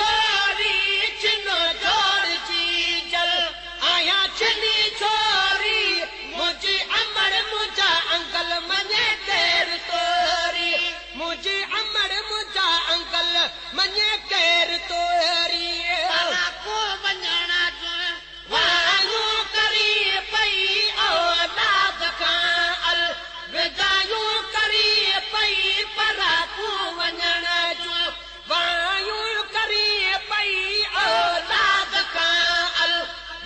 छोरी छिनो जोड़ जी जल आया छिनी छोरी मुझी अमर मुझा अंकल मने केर तोरी मुझी अमर मुझा अंकल मने केर तोरी को वञणा जो वायूं करी पई औलाद खां अल विदायूं करी पई पर को वञण जो वायूं करी पई औलाद खां अल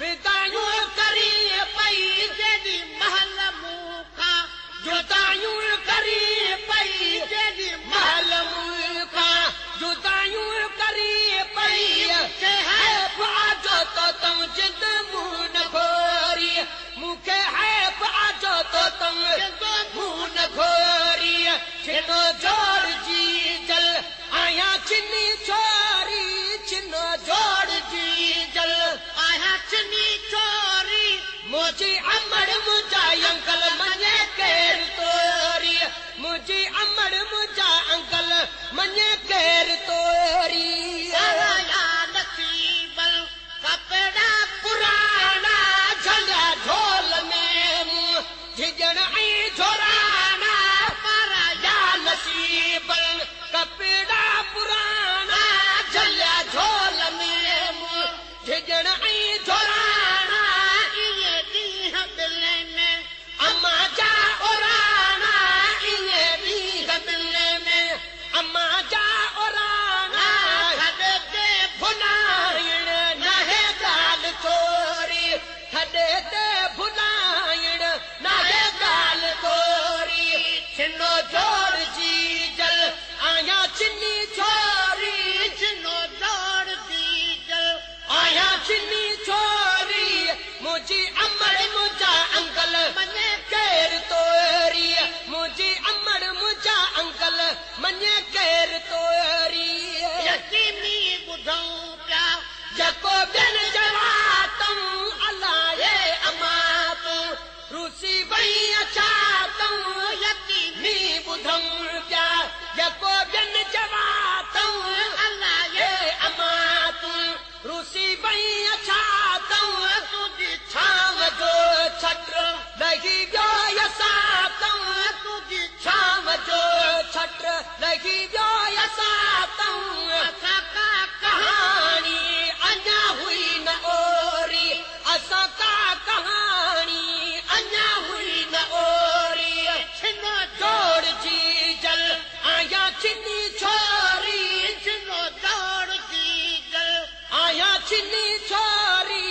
विदायूं करी पई जेॾी महिल मूंखां जुदायूं करी पई जेॾी महिल मूंखां जुदायूं करी पई हैफ आजो तो तूं जिंद मुंह न घोरी मूंखे हैफ आजो तो तूं मुंह न घोरी छिनो जोड़ जी जल आया छिनी छोरी छिनो जोड़ जी जल आया छिनी छोरी मुझी अमड़ मुझा अंकल मने केर तोरी मुझी अमड़ मुझा अंकल मने केर तोरी कपड़ा पुराना झलिया झोल में झिझण ऐं झोराना या नसीबल कपड़ा पुराना झलिया झोल में झिझण ऐं झोराना इहे ॾींहं ॿिले में अम्मा जा ओराना इहे ॾींहं ॿिले में अम्मा जा ओराना थॾे ते भुलाइण नाहे ॻाल्हि थोरी थॾे ते भुलाइण नाहे ॻाल्हि थोरी छिनो जोड़ जी जल आया छिनी छोरी छिनो जोड़ जी जल आया छिनी छोरी मुझी अमड़ मुझा अंकल मने केर तोरी मुझी अमड़ मुझा अंकल मने केर तोरी यतीमी ॿुधऊं पिया जेको ॿियनि जवातऊं अलाए अमा तूं रूसी वई अछा तूं यतीमी ॿुधऊं पिया जेको ॿियनि जवातऊं अलाए अमा तूं रूसी वई अछा तूं तुंहिंजी छांव जो छट लही वियो असां तूं तुंहिंजी छांव जो छट लही वियो असां तूं असां का कहाणी अञा हुई न ओरी असां का कहाणी अञा हुई न ओरी छिनो जोड़ जी जल आया छिनी छोरी छिनो जोड़ जी जल आया छिनी छोरी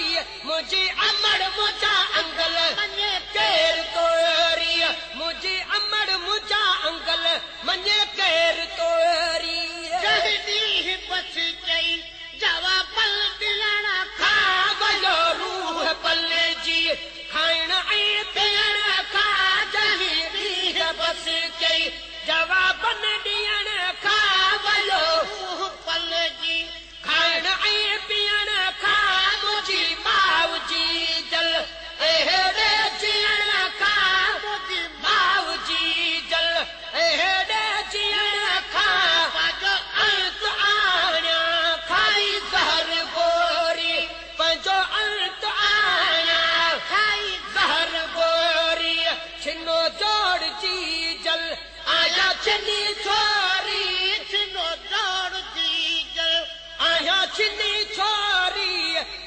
मुझी अमड़ मुझा अंकल मने केर तोरी मुझी अमड़ मुझा अंकल मने केर तोरी कंहिं ॾींहुं बस चई जवाब ॾियण खां वियो रूह पल जी खाइण ऐं पीअण खां जंहिं ॾींहुं बस कई जवाबन ॾियण खां वियो रूह पल जी खाइण ऐं पीअण खां मुंहिंजी माउ जी जल अहिड़े जीअण खां मुंहिंजी माउ जी जल अहिड़े जीअण खां पंहिंजो अंत आणिया खाई ज़हर गोरी पंहिंजो अंत आणिया खाई ज़हर गोरी छिनो जोड़ जी जल आया छिनी छोरी छिनो जोड़ जी जल आया छिनी छोरी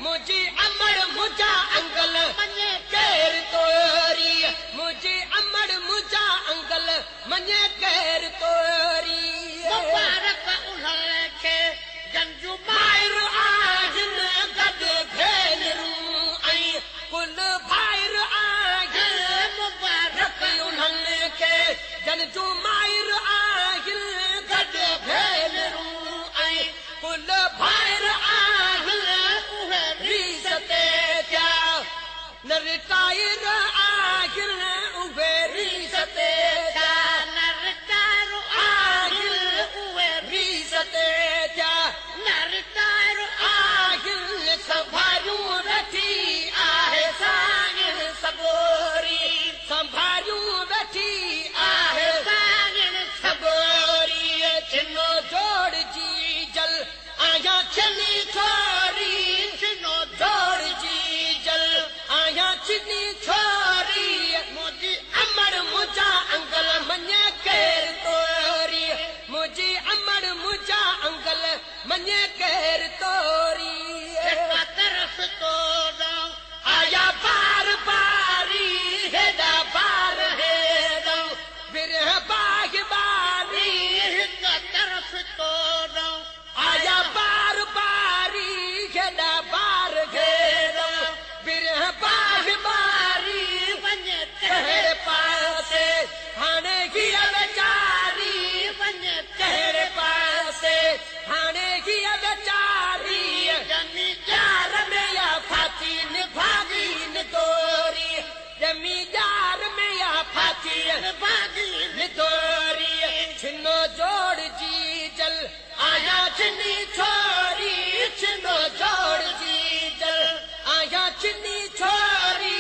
मुझी अमड़ मुझा अंकल मने केर तोरी मुझी अमड़ मुझा अंकल मने केर तोरी मुबारक उन्हनि खे जन जूं माइर आहिनि गॾु भेनरूं ऐं कुल भाइर आहिनि मुबारक उन्हनि खे जन जूं माइर आहिनि। छिनी छोरी छिनो जोड़ जीजल आहियां छिनी छोरी मुंहिंजी अमड़ मुंहिंजा अंगल मञे केरु तोरी मुंहिंजी अमड़ मुंहिंजा अंगल मञे केरु तोरी हिक तरफ़ तो आया बार बारी हेॾा बार हेॾो विरह बाहि बारी हिक तरफ़ तो आया बार बारी हेॾा बार हेॾो विरह बाहि बारी वञे कहिड़े पासे हाणे हीअ वीचारी वञे कहिड़े पासे हाणे हीअ वीचारी ॼमी ॼार में या फाथी निभागी नितोरी ॼमी ॼार में या फाथी निभागी नितोरी छिनो जोड़ जीजल आहियां छिनी छोरी छिनो जोड़ जीजल आहियां छिनी छोरी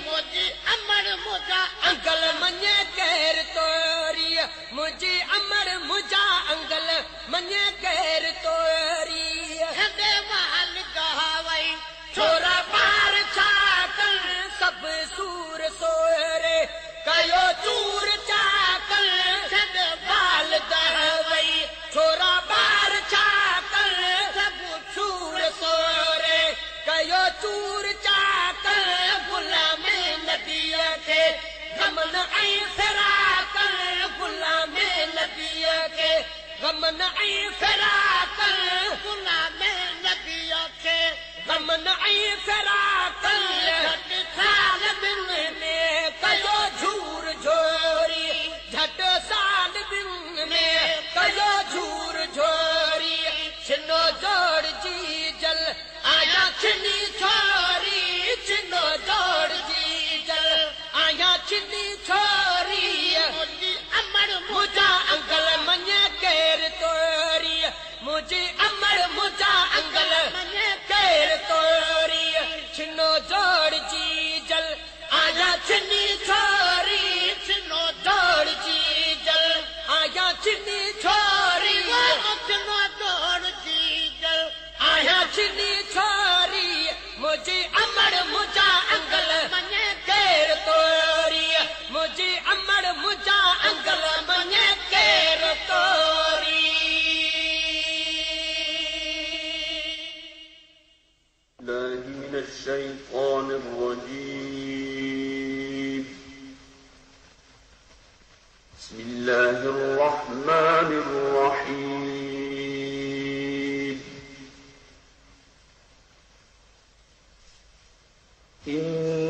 मुंहिंजी अमड़ मुंहिंजा अंगल मञे केरु तोरी मुंहिंजी अमड़ मुंहिंजा अंगल मञे केरु तोरी छॾे महल गहावई छोरा ॿार छा कन सभु सूर सोरे कयो चूर चाकल छॾे बाल दवई छोरा ॿार छा कन सभु सूर सोरे कयो चूर चाकल गुलाम नबीअ खे गमन ऐं फिराकल गुलाम नबीअ खे गमन ऐं फिराकल गुलाम नबीअ खे गमन ऐं फिराकल झटि साल बिन में कयो झूर झोरी झट साल बिन में कयो झूर झोरी छिनो जोड़ जीजल आया छिनी छोरी छिनो जोड़ जीजल आया छिनी छोरी मुंहिंजी अमड़ मुंहिंजा अंगल मञे केरु तोरी मुंहिंजी अमड़ मुंहिंजा अंगल मञे केरु तोरी छिनो जोड़ जीजल आया छिनी छोरी छिनो जोड़ जीजल आया छिनी छोरी छिनो जोड़ जीजल आया छिनी छोरी मुंहिंजी अमड़ मुंहिंजा अंगल मञे केरु तोरी मुंहिंजी अमड़ मुंहिंजा अंगल मञे केरु तोरी। الله من الشيطان الرجيم. بسم الله الرحمن الرحيم. إن